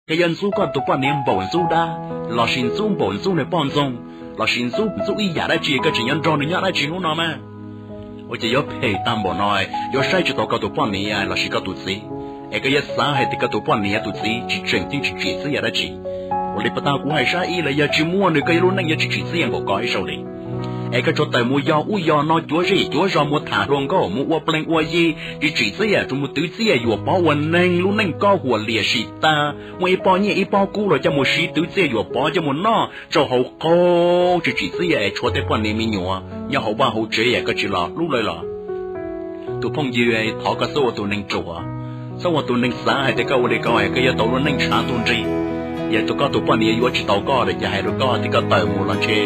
Koj yuav ntxub koj tus poj niam npaum ntxub dab, lossis ntxub npaum ntxub nws poj ntxoog, lossis ntxub ntxub ib yam dab tsi, koj tseem yuav nrog nws nyob dab tsi hnub no mas? Ua cas yuav phem tag npaum no, yuav saib tsis taus koj tus poj niam lossis koj tus txiv, es koj yuav xav hais tias koj tus poj niam tus txiv tsis tseem ceeb, tsis tsim txiaj dab tsi. Ua li puas tau kuv hais sab ib los yog tsis muaj nws koj yuav lub neej yuav tsis tsim txiaj npaum ko ib zaug li. Es koj tsuas tawm mus yog ub yog no, cuav zej cuav zos, mus tham hluas nkauj, mus ua plees ua yi, tsis tsim txiaj, tsuas mus twv txiaj yuam pov ua neeg, lub neej koj huam liam sim tag, muaj ib pob nyiaj ib pob kub los coj mus siv twv txiaj yuam pov, coj mus noj tsau hauv qaug, tsis tsim txiaj es tshuav tej poj niam me nyuam nyob hauv vaj hauv tsev es koj tsis los hlub lawv los? Tus phooj ywg, thov koj txhob ua tus neeg ruam, txhob ua tus neeg xav hais tias koj ua li ko es koj yuav tau lub neej ntshav ntuj nrig. Yog tus koj tus poj niam yuav tsis tau koj lawm ces hais rau koj tias koj tawm mus los ntshe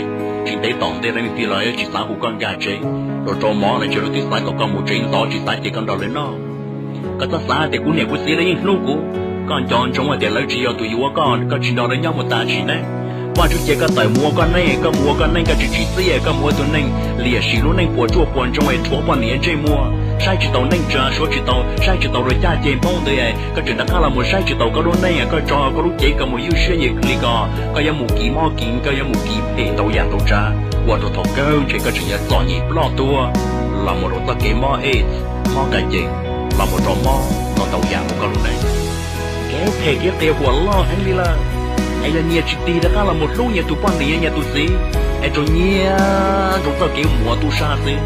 tsis ntev tom ntej leej twg los yuav tsis xav hu koj nkag tsev, luag rau mov los ntshe luag twb xav kom koj mus tsev ntxov, tsis xav cia koj nrog lawv noj. Koj txhob xav tias kuv niam kuv txiv lawv yeej hlub kuv, koj nco ntsoov hais tias lawv tsis yog tus yuav koj, koj tsis nrog lawv nyob mus tas sim neej. Vaj Tswv cia koj tawm mus ua koj neej, koj mus ua koj neej, koj tsis tsim txiaj, koj mus ua tus neeg liam sim lub neej puas tsuaj puas ntsoog es rhuav poj niam ntsej muag, saib tsis taus neej tsa, suav tsis tau, saib tsis taus luag caj ces Hmoob ntawd, koj tseem rov qab los mus saib tsis taus koj lub neej, koj tso koj lub cev koj mus ywj siab nyiam li ko, koj yuav mus kiv mob kiv, koj yuav mus kiv phem ntau yam ntau tsav, ua rau thaum kawg ntshe koj tseem yuav txom nyem ploj tuag los mus rau txoj kev mob ej, mob kas cees, los mus rau mob ntau ntau yam mus koj lub neej. Kev phem kev qias huam loj heev li lawm. Es yog nyias tsis tig rov qab los mus hlub nyias tus poj niam nyias tus txiv, es tsuas nyiag rau txoj kev muaj tub sab xwb,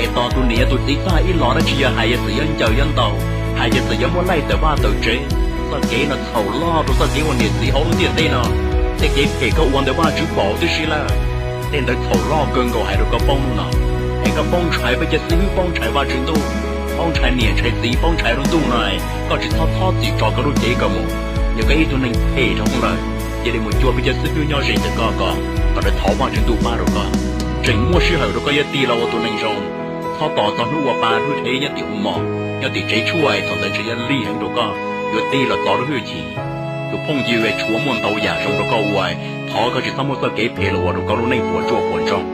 es tos tus niam tus txiv txaj ib los dab tsi yog hais yog txawm yuav ncaws yuav ntaus, hais yog txawm yuav muab laij tawm vaj tawm tsev. Txoj kev no txhaum loj rau txoj kev ua niam txiv hauv lub ntiaj teb no. Tej kev phem koj ua ntawd Vaj Tswv pom tib si lawm. Tej ntawd txhaum loj kawg nkaus hais rau koj paub hnub no. Es koj paub ntshai peb cov xib hwb, paub ntshai Vaj Tswv ntuj, paub ntshai niam ntshai txiv, paub ntshai lub ntuj no, koj tsis txhob txhob txwm tso koj lub cev koj mus. Yog koj ib tug neeg phem dhau lawm, cia li mus cuag peb cov xib hwb nyob ze ntawm koj kom, kom lawv thov Vaj Tswv ntuj pab rau koj. Tseem muaj sij hawm rau koj yuav tig los ua tus neeg zoo. Txhob tos txog hnub ua pa hlwb thev nyob tim ua mos, nyob tim tsev tshuaj, thaum ntawd ntshe yuav lig heev rau koj, yuav tig los txo lub hwj chim. Tus phooj ywg, tshuav muaj ntau yam zoo rau koj ua, thov koj tsis txhob muab txoj kev phem los ua rau koj lub neej puas tsuaj puas ntsoog.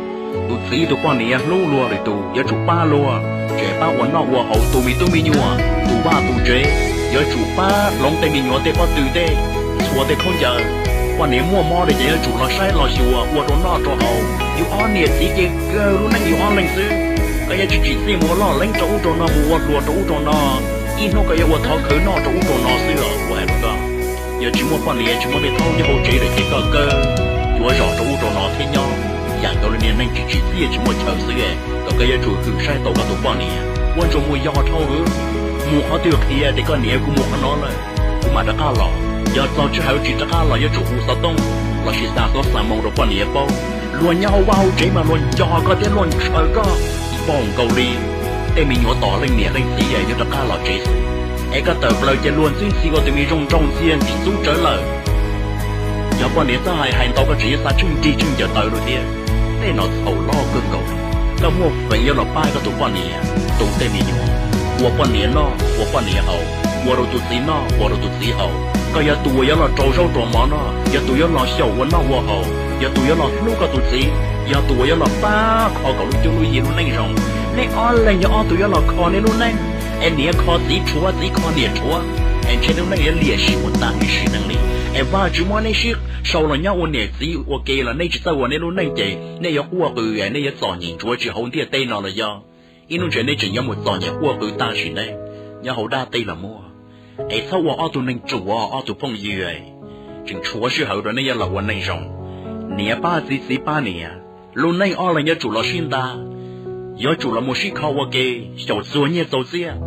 Tus txiv tus poj niam hlub luag lwm tus yuav tsum pab luag, tseem pab ua noj ua haus, tus me tub me nyuam, tus vaj tus tsev, yuav tsum pab hloov tej me nyuam tej pob tw tej, ntxhua tej khaub ncaws. Poj niam muaj mob li ces yuav tsum los saib los xyuas, ua rau noj rau haus. Yus ob niam txiv ces kawg lub neej yus ob leeg xwb. Koj yuav tsis tsim txiaj mus ua loj leeb rau ub rau no, mus ua hluas rau ub rau no, ib hnub koj yuav ua thov khawv noj rau ub rau no xwb os. Kuv hais rau koj, yog tsis muaj poj niam tsis muaj me thaub nyob hauv tsev lawm ces koj kawg yuav zom rau ub rau no thiab nyob. Yam nkaus li niag neeg tsis tsim txiaj tsis muaj chaw xwb, kom koj yuav tsum hwm saib taus koj tus poj niam. Ua ntsuas mus yos dhau, mus qhov twg qhia tias koj niam kuv mus qhov no lawm, kuv mam rov qab los. Yog txog sij hawm tsis rov qab los yuav tsum hu xov tooj lossis xa xov xa moo rau poj niam paub. Luag nyob hauv vaj hauv tsev mas luag nco koj thiab luag ntshaw koj npaum nkaus li tej me nyuam tos leej niam leej txiv es yuav rov qab los tsev xwb. Es koj tawm plaws ces luag ntxwb ntxhi ua tus me zoo nraug ntxiag ntxim ntxub tsawv lawm. Yog poj niam txawj hais, hais ntau koj tseem yuav xa tsheej nrig tsheej ncaws taw rau thiab. Tej no txhaum loj kawg nkaus. Koj muaj feem yuav los pab koj tus poj niam tu tej me nyuam, ua poj niam noj ua poj niam haus, ua rau tus txiv noj ua rau tus txiv haus. Koj yog tus uas yuav los rau zaub rau mov noj, yog tus yuav los xyaum ua noj ua haus, yog tus yuav los hlub koj tus txiv, yog tus uas yuav los pab kho kom lub cuab lub yig lub neej zoo. Nej ob leeg yog ob tug yuav los kho nej lub neej, es niam kho txiv rhuav, txiv kho niam rhuav, es ntshe lub neej yuav liam sim mus tag ib sim neej li. Es Vaj Tswv muab nej sib sau los nyob ua niam txiv ua ke los nej tsis txawj ua nej lub neej ces nej yuav quaj qw, nej yuav txom nyem ntsuav tsis hauv ntiaj teb no los yog ib hnub ntsis nej tseem yuav mus txom nyem quaj qw tag sim neej nyob hauv dab teb los muaj. Es txhob ua ob tug neeg ruam, ob tug phooj ywg, tseem tshuav sij hawm rau nej yuav los ua neeg zoo. Niam pab txiv, txiv pab niam, lub neej ob leeg yuav tsum los sib nta, yuav tsum los mus sib kho ua ke, xyaum txuag nyiaj txaus txiaj.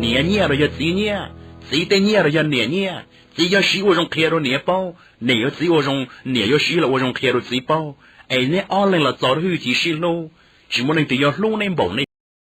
Niam nyiaj los yog txiv nyiaj, txiv tej nyiaj los yog niam nyiaj. Txiv yuav siv ua zoo qhia rau niam paub, niam yuav txiv ua zoo, niam yuav siv los ua zoo qhia rau txiv paub. Es neb ob leeg los txo lub hwj chim sib hlub, tsis muaj leej twg yuav hlub neb npaum neb